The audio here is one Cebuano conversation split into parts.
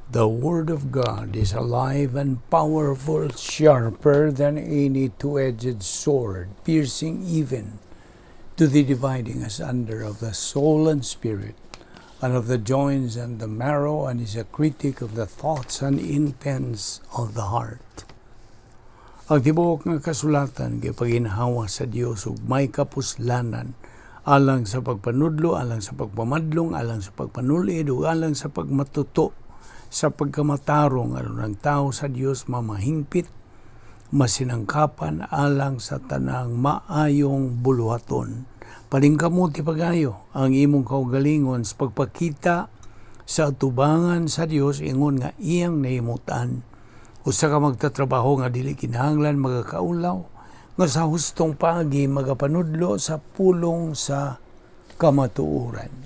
The Word of God is alive and powerful, sharper than any two-edged sword, piercing even to the dividing asunder of the soul and spirit, and of the joints and the marrow, and is a critic of the thoughts and intents of the heart. Ang tibuok nga kasulatan gipaginhawa sa Dios ug may kapuslanan alang sa pagpanudlo, alang sa pagpamadlong, alang sa pagpanulid ug alang sa pagmatuto sa pagkamatarong aron ang tao sa Dios mamahingpit, masinangkapan alang sa tanang maayong buluhaton. Paningkamoti pag-ayo ang imong kaugalingon sa pagpakita sa atubangan sa Dios ingon nga iyang nahimutan. Usa ka magtatrabaho nga dili kinahanglan magakaulaw, nga sa hustong paagi magapanudlo sa pulong sa kamatuoran.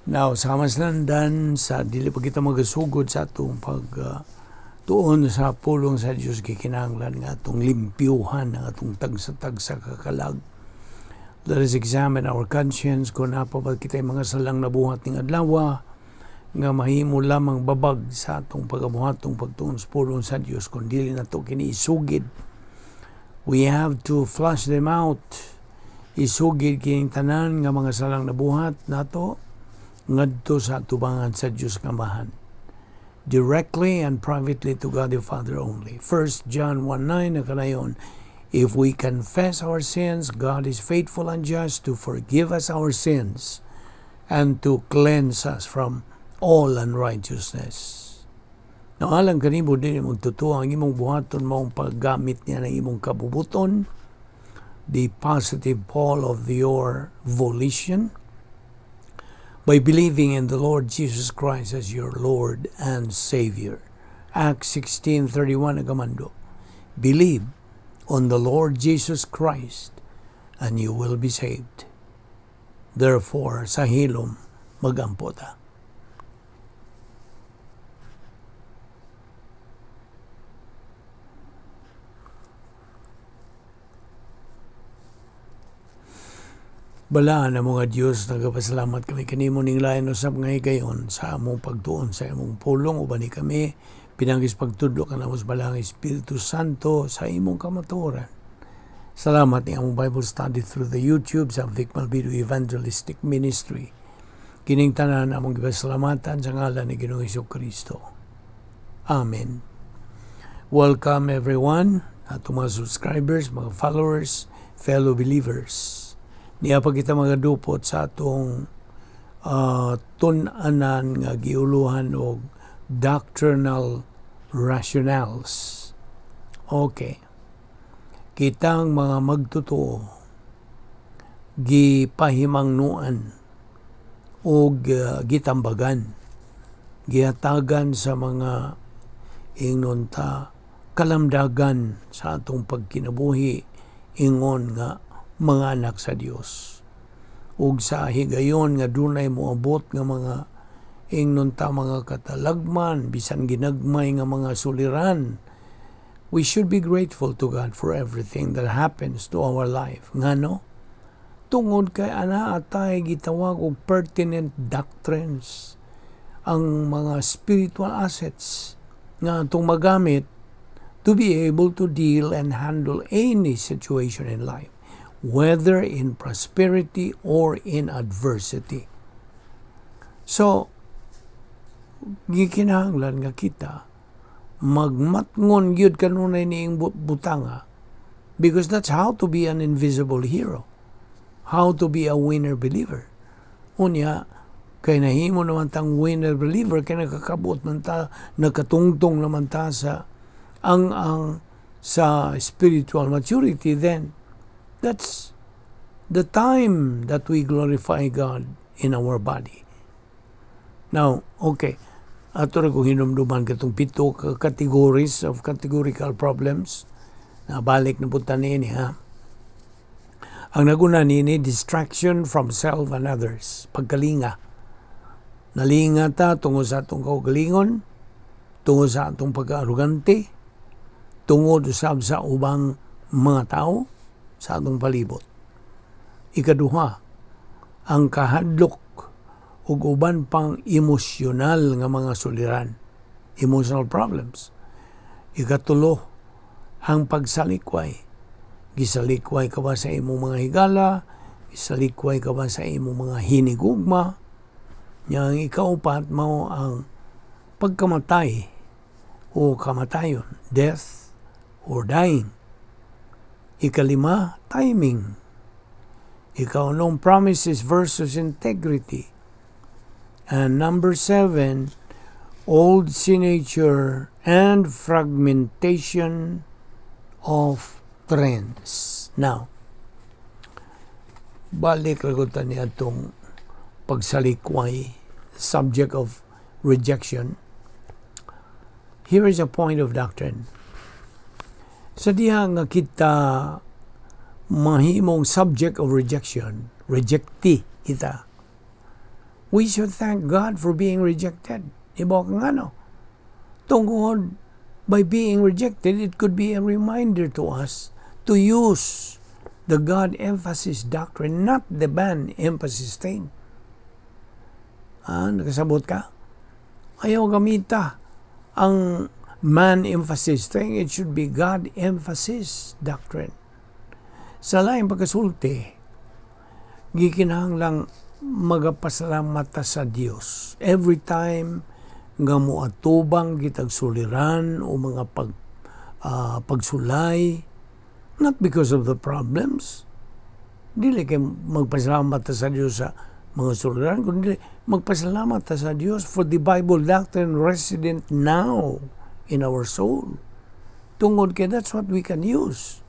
Now, sa kamaslandan, sa dili pa kita magasugod sa atong pag tuon sa pulong sa Dios, gikinahanglan nga atong limpyuhan ang atong tagsa-tagsa ka kalag. Let us examine our conscience kung naa pa ba kita'y mga salang nabuhat ning adlaw nga mahimo lamang babag sa atong pagabuhatong pagtuon sa pulong sa Dios kung dili nato kini isugid. We have to flush them out. Isugid kining tanan nga mga salang nabuhat nato ngadto sa atubangan sa Dios nga Amahan. Directly and privately to God the Father only. 1 John 1:9 nakanayon, "If we confess our sins, God is faithful and just to forgive us our sins and to cleanse us from all unrighteousness." Now, alang kanimo dili magtotoo ang imong buhaton maong paggamit niya ng imong kabubuton, the positive pole of your volition, by believing in the Lord Jesus Christ as your Lord and Savior. Acts 16:31 nagamando, "Believe on the Lord Jesus Christ and you will be saved." Therefore, sa hilom, magampo ta. Balaan na mga Diyos, nagapasalamat kami kanimo ning lain usab nga higayon sa among pagtuon sa imong pulong. Ubani kami pinangis pagtudlo kanamo sa Balaang Espiritu Santo sa imong kamatuoran. Salamat ni among Bible study through the YouTube sa Vic Malvido Evangelistic Ministry. Kining tanan among gipasalamatan sa ngalan ni Ginoong Kristo. Amen. Welcome everyone, atong mga subscribers, mga followers, fellow believers. Niya pa kita mga dupot sa atong tun-anan nga giuluhan og doctrinal rationales. Okay. Kitang mga magtotoo gipahimangnuan og gitambagan, gihatagan sa mga ingnon ta kalamdagan sa atong pagkinabuhi ingon nga mga anak sa Dios. Ug sa higayon nga dunay moabot nga mga ingnon ta mga katalagman, bisan ginagmay nga mga suliran, we should be grateful to God for everything that happens to our life. Ngano? Tungod kay ana atay gitawag og pertinent doctrines, ang mga spiritual assets nga atong magamit to be able to deal and handle any situation in life, whether in prosperity or in adversity. So, gikinahanglan nga kita magmatngon gyud kanunay niing butanga, because that's how to be an invisible hero, how to be a winner believer. Unya, kay nahimo naman tang winner believer, kay nakakabot man ta, nakatungtong naman ta sa ang sa spiritual maturity, then that's the time that we glorify God in our body. Now, okay, ato ra kong hinumduman katong 7 ka categories of categorical problems. Nabalik na punta niini, ha. Ang naguna niini, distraction from self and others. Pagkalinga. Nalinga ta tungod sa atong kaugalingon, tungod sa atong pagka-arugante, tungod usab sa ubang mga tao sa atong palibot. Ikaduha, ang kahadlok Ug uban pang emosyonal nga mga suliran, emotional problems. Ikatulo, ang pagsalikway. Gisalikway ka ba sa imong mga higala? Gisalikway ka ba sa imong mga hinigugma? Nya ang ikaupat mao ang pagkamatay o kamatayon, death or dying. Ikalima, timing. Ikaunom, promises versus integrity. And number seven, old sin nature and fragmentation of trends. Now, balik ra ta niadtong pagsalikway, subject of rejection. Here is a point of doctrine. Sa diha nga kita mahimong subject of rejection, rejectee kita, we should thank God for being rejected. Ibaw ka ngano? Tungod by being rejected, it could be a reminder to us to use the God emphasis doctrine, not the man emphasis thing. Ah, nakasabot ka? Ayaw gamita ang man emphasis thing. It should be God emphasis doctrine. Sa laing pagkasulti, gikinahanglang magapasalamat ta sa Dios every time nga moatubang kitag suliran o mga pagsulay, not because of the problems. Dili kay magpasalamat ta sa Dios sa mga suliran, kundi magpasalamat ta sa Dios for the Bible doctrine resident now in our soul, tungod kay that's what we can use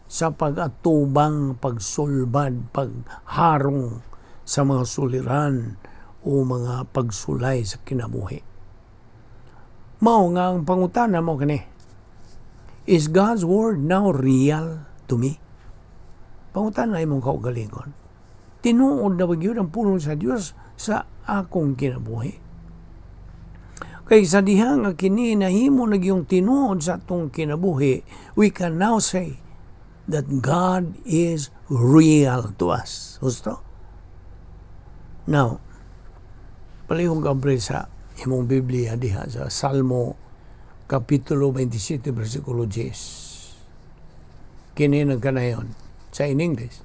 sa pag-atubang, pagsulbad, pagharong sa mga suliran o mga pagsulay sa kinabuhi. Mao nga ang pangutana mo kani: Is God's word now real to me? Pangutana imong kaugalingon. Tinuod na ba gyud ang pulong sa Dios sa akong kinabuhi? Kay sa diha nga kini nahimo na gyung tinuod sa atong kinabuhi, we can now say that God is real to us. Husto? Now, palihog abre sa imong Biblia diha sa Salmo Kapitulo 27, versikulo 10. Kini nagkanayon sa in English: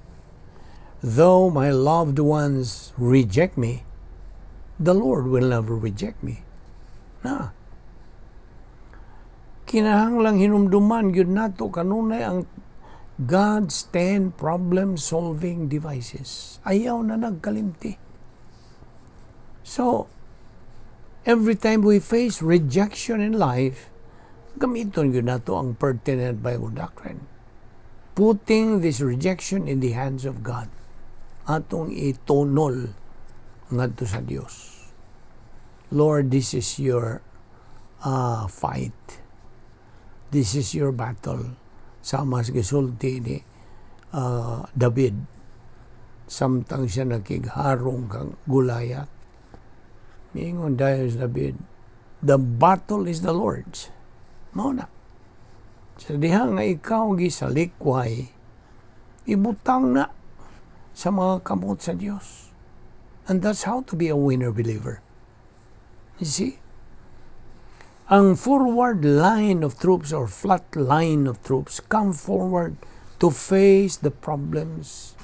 "Though my loved ones reject me, the Lord will never reject me." Na. Kinahanglang hinumduman gyud nato kanunay ang God's 10 problem-solving devices. Ayaw na nagkalimti. So, every time we face rejection in life, gamiton gyud nato ang pertinent Bible doctrine. Putting this rejection in the hands of God. Atong itunol ngadto sa Dios. Lord, this is your fight. This is your battle. Sama sa gisulti ni David samtang siya nakigharong kang Goliath. Miingon dayon si David, "The battle is the Lord's." Mao na. Sa diha nga ikaw gisalikway, ibutang na sa mga kamot sa Dios. And that's how to be a winner believer. You see? Ang forward line of troops or flat line of troops come forward to face the problems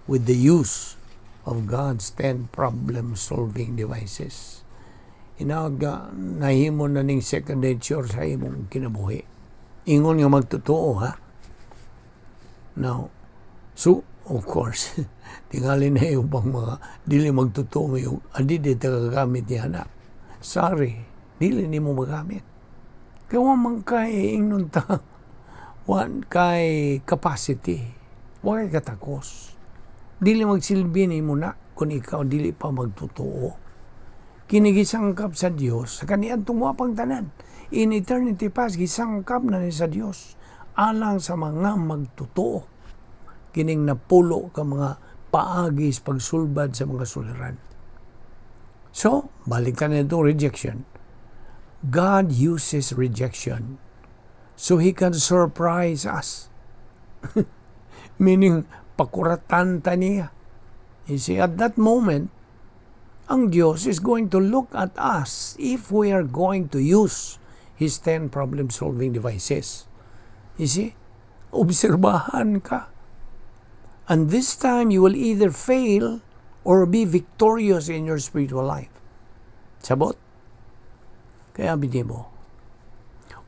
with the use of God's 10 problem-solving devices. Hinaot nga nahimo na ning second nature sa imong kinabuhi. Ingon nga magtotoo, ha. Now, so of course, tingali na yung pang mga dili magtotoo mo yung adi di ta kagamit niya na. Sorry, dili nimo magamit. Kay wa man kay ingnon ta, wa kay capacity, wa kay katakos. Dili magsilbi nimo na kung ikaw dili pa magtotoo. Kini gisangkap sa Dios sa kaniadtong wa pang tanan. In eternity past, gisangkap na ni sa Dios alang sa mga magtotoo. Kining napulo ka mga paagi sa pagsulbad sa mga suliran. So, balik ka na itong rejection. God uses rejection so He can surprise us. Meaning, pakuratan ta niya. You see, at that moment, Ang Diyos is going to look at us if we are going to use His 10 problem-solving devices. You see? Obserbahan ka. And this time, you will either fail or be victorious in your spiritual life. Sabot? Kaya mo,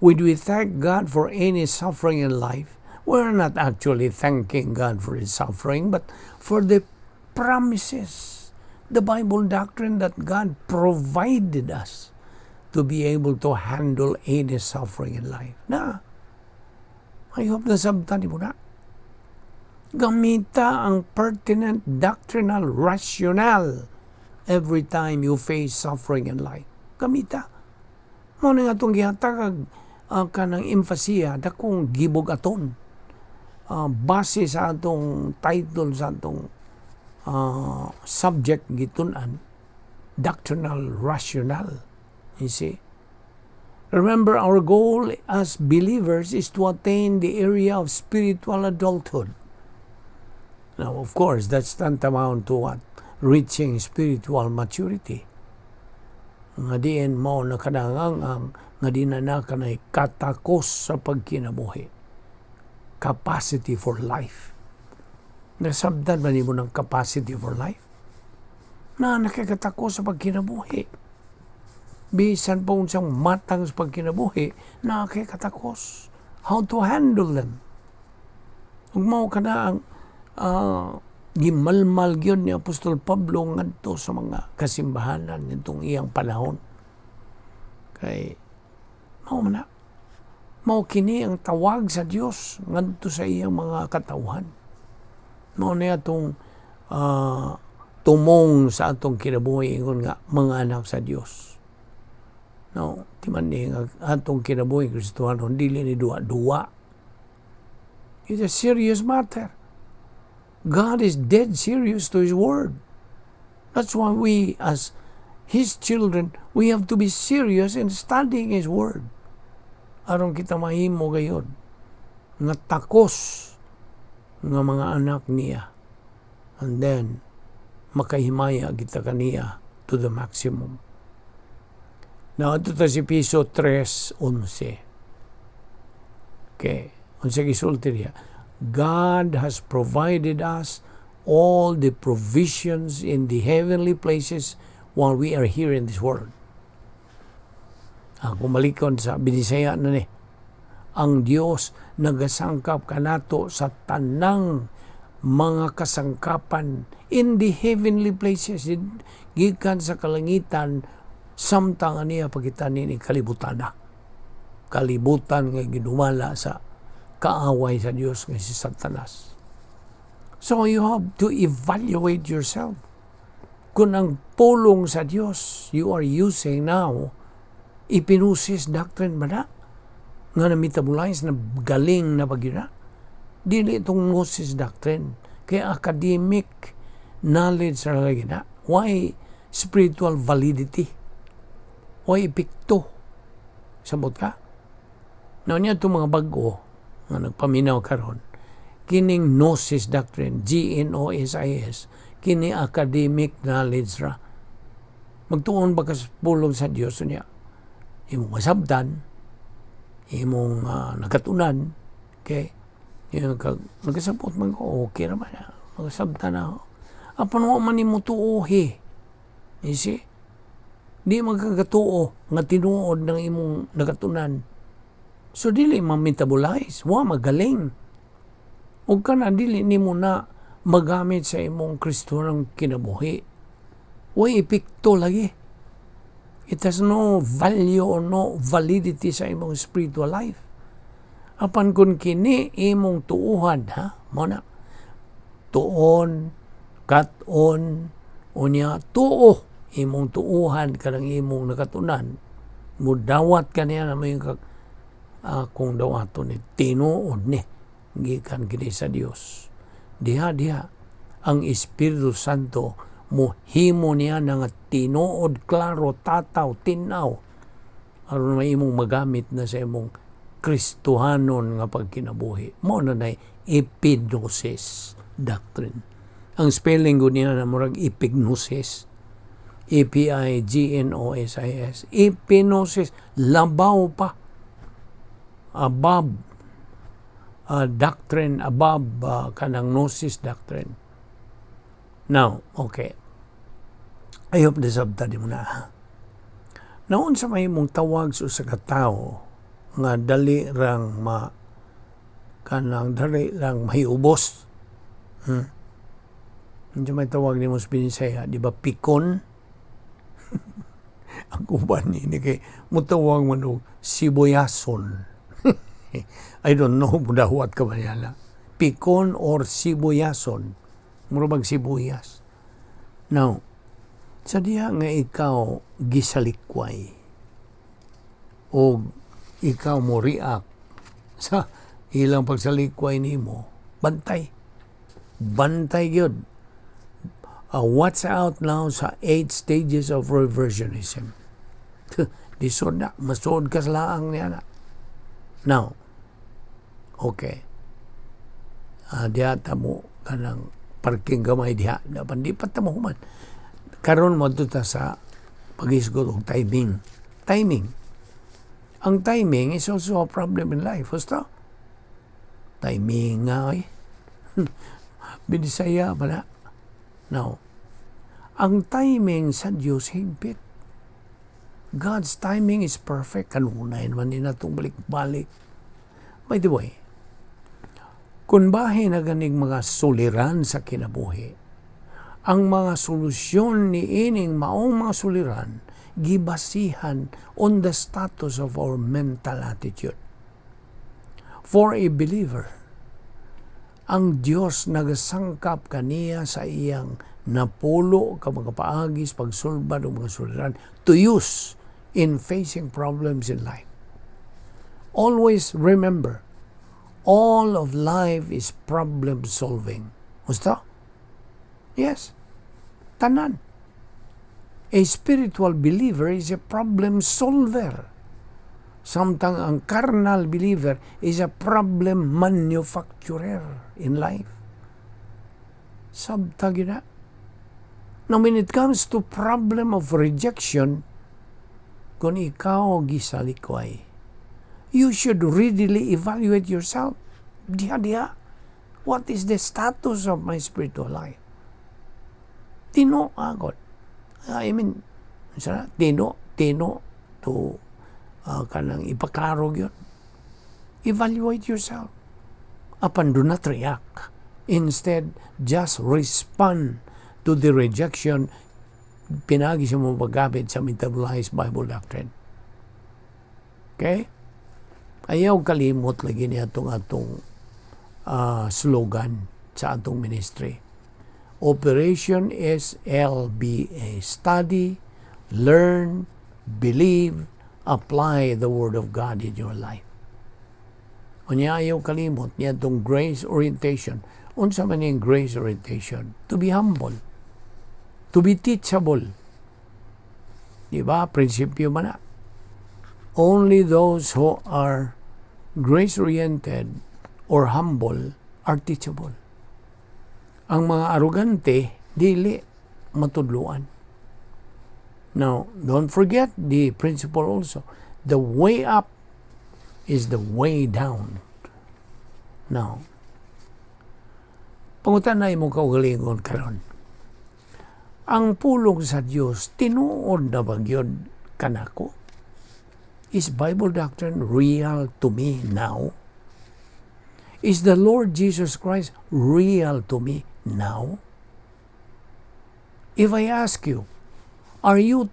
when we thank God for any suffering in life, we're not actually thanking God for His suffering, but for the promises, the Bible doctrine that God provided us to be able to handle any suffering in life. Na, I hope nasabtan mo na. Gamita ang pertinent doctrinal rationale every time you face suffering in life. Gamita. Mao na nga itong gihatag kanang emphasis dakong gibug-aton. Base sa atong title, sa atong subject gitun-an, doctrinal rationale. You see? Remember, our goal as believers is to attain the area of spiritual adulthood. Now, of course, that's tantamount to what? Reaching spiritual maturity. Nga diin mao na kanang ang nga di na kanay katakos sa pagkinabuhi. Capacity for life. Nasabtan ba nimo ng capacity for life? Na nakakatakos sa pagkinabuhi. Bisan pa unsang matang sa pagkinabuhi, nakakatakos. How to handle them. Ug mao kana ang gimalmal gyud ni Apostol Pablo ngadto sa mga kasimbahanan nitong iyang panahon. Kay mao man na. Mao kini ang tawag sa Dios ngadto sa iyang mga katawhan. Mao na atong tumong sa atong kinabuhi ingon nga mga anak sa Dios. No, timan ni nga atong kinabuhi Kristohanon dili ni duwa-duwa. It's a serious matter. God is dead serious to His word. That's why we, as His children, we have to be serious in studying His word. Aron kita mahimo gayod nga takos nga mga anak niya. And then, makahimaya kita kaniya to the maximum. Now, ito ta si Efeso 3:11. Okay. Unsa gisulti niya? God has provided us all the provisions in the heavenly places while we are here in this world. Ako malikon sa Binisaya na ni. Ang Dios nagasangkap kanato sa tanang mga kasangkapan in the heavenly places, gikan sa kalangitan samtang aniya pagita ni kalibutan na kalibutan nga gidumala sa kaaway sa Dios nga si Satanas. So you have to evaluate yourself. Kung ang pulong sa Dios you are using now, epignosis doctrine ba na? Nga na-metabolize na galing na bagyod na? Dili itong gnosis doctrine. Kaya academic knowledge ra lagi na. Why spiritual validity? Why epekto? Sabot ka? Now niya itong mga bago nga nagpaminaw karon, kining gnosis doctrine, gnosis, kini academic knowledge ra. Magtuon ba ka sa pulong sa Dios niya? Imong masabtan, imong nakatunan, okay? Yung kag nagkasabot man ko, okay naman. Magsabtan na ako. Apan wa man nimo tuohi. You see? Di magkagatuo nga tinuod ng imong nakatunan. So dili ma-metabolize, wa magaling. Ug kana dili nimo na magamit sa imong Kristohanong kinabuhi. Way epekto lagi. It has no value or no validity sa imong spiritual life. Apan kung kini imong tuuhan, ha? Mao na. Tuon, kat-on, unya tuo imong tuuhan kanang imong nakatunan. Mudawat kaniya na may kag akong dawaton ni tinuod ni gikan kini sa Dios. Diha diha ang Espiritu Santo mohimo niya na nga tinuod, klaro, tataw, tinaw, aron may imong magamit na sa imong Kristohanon nga pagkinabuhi. Mao na nay epignosis doctrine. Ang spelling ko niya na murag epignosis. Epignosis. Epignosis, labaw pa. Above doctrine, above kanang gnosis doctrine. Now, okay. I hope nasabtan mo na, ha? Naon sa may mong tawag sa usa ka tawo nga dali rang ma kanang dali lang mahiubos? Unsa may tawag nimo sa Binisaya, di ba pikon? Ang uban ni kay mutawag man og sibuyason. I don't know mudawat ka ba niya. Pikon or sibuyason. Mura bag sibuyas. Now, sa diha nga ikaw gisalikway o ikaw mo react sa ilang pagsalikway nimo, bantay. Bantay gyud. Watch out now sa eight stages of reversionism. Lisod na. Masuod ka sa laang niya na. Now, okay. Diha ta mo kanang parking gamay diha. Dapat di pa ta mo human. Karon mo ta sa paghisgot og timing. Timing. Ang timing is also a problem in life. Husto? Timing nga ay. Binisaya ba na? Now, ang timing sa Diyos higpit. God's timing is perfect. Kanunay man din natong balik-balik. By the way, kung bahin na ganig mga suliran sa kinabuhi, ang mga solusyon ni ining maong mga suliran gibasihan on the status of our mental attitude. For a believer, ang Dios nagasangkap kaniya sa iyang napulo ka mga paagis pagsulbad og mga suliran to use in facing problems in life. Always remember, all of life is problem solving. Gusto? Yes. Tanan. A spiritual believer is a problem solver. Samtang ang carnal believer is a problem manufacturer in life. Sabta gyud na. Now, when it comes to problem of rejection, kung ikaw gisalikway, you should readily evaluate yourself. Diha, diha. What is the status of my spiritual life? Tino agad. I mean, sana, tino, tino to kanang ipaklaro yun. Evaluate yourself. Apan do not react. Instead, just respond to the rejection pinagi sa mo paggamit sa metabolized Bible doctrine. Okay? Ayaw kalimot lagi niya atong atong slogan sa atong ministry. Operation SLBA. Study, learn, believe, apply the Word of God in your life. Unya ayaw kalimot niya itong grace orientation. Unsa man yung grace orientation? To be humble. To be teachable. Di ba? Prinsipyo man na. Only those who are grace-oriented or humble are teachable. Ang mga arugante, dili matudluan. Now, don't forget the principle also. The way up is the way down. Now, pangutan na imong kaugalingon karon. Ang pulong sa Dios tinuod na ba gyud kanako? Is Bible doctrine real to me now? Is the Lord Jesus Christ real to me now? If I ask you, are you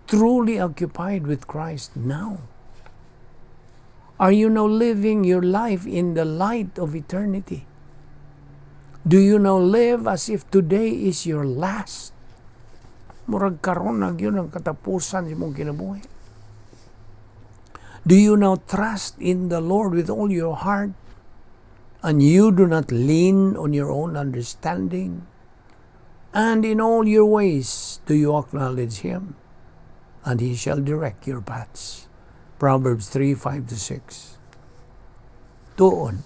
truly occupied with Christ now? Are you now living your life in the light of eternity? Do you now live as if today is your last? Murag karon na gyud ang katapusan sa imong kinabuhi. Do you now trust in the Lord with all your heart and you do not lean on your own understanding? And in all your ways do you acknowledge Him, and He shall direct your paths. Proverbs 3:5-6. Tuon,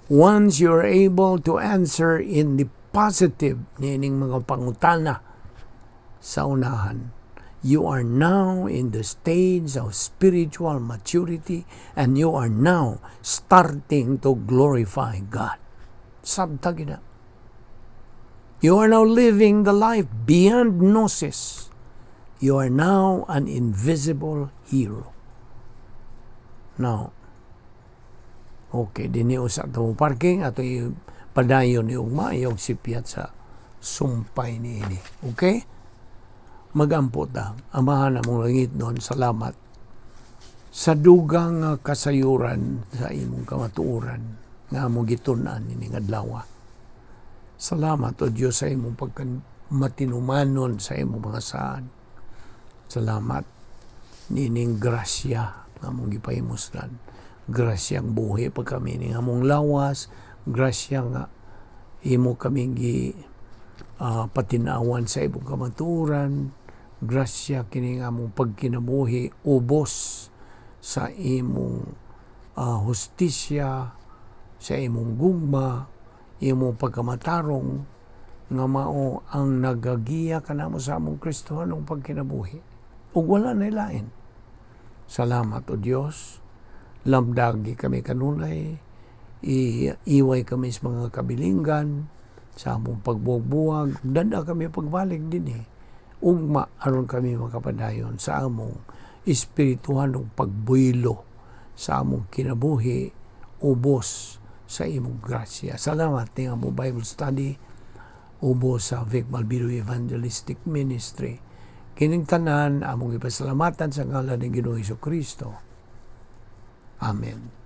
once you're able to answer in the positive niining mga pangutana sa Sa unahan. You are now in the stage of spiritual maturity and you are now starting to glorify God. Sabta gyud na. You are now living the life beyond gnosis. You are now an invisible hero. Now, okay, dinhi usa ato parking, ato padayon ni ugma, iyong sipyat sa sumpay ni ini. Okay? Magampo ta. Amahan namong langitnon, salamat sa dugang nga kasayuran sa imong kamatuoran nga among gitun-an ini adlaw. Salamat, O Diyos, sa imong pagkamatinumanon sa imong mga saad. Salamat nining grasya nga among gipahimuslan. Grasyang buhi pa kami ning among lawas, grasya nga imo kami gi patinawan sa imong kamatuoran, grasya kini nga among pagkinabuhi ubos sa imong hustisya, sa imong gugma, imong pagkamatarong nga mao ang nagagiya kanamo sa among Kristohanong pagkinabuhi. Ug wala na lain. Salamat, O Dios. Lamdagi kami kanunay, iway kami sa mga kabilinggan, sa among pagbuwag-buwag, dada kami pagbalik dinhi. Ugma aron kami makapadayon sa among espirituhanong pagbuylo sa among kinabuhi ubos sa imong grasya. Salamat ning among Bible study ubos sa Vic Malvido Evangelistic Ministry. Kining tanan among ipasalamatan sa ngalan ni Ginoong Kristo. Amen.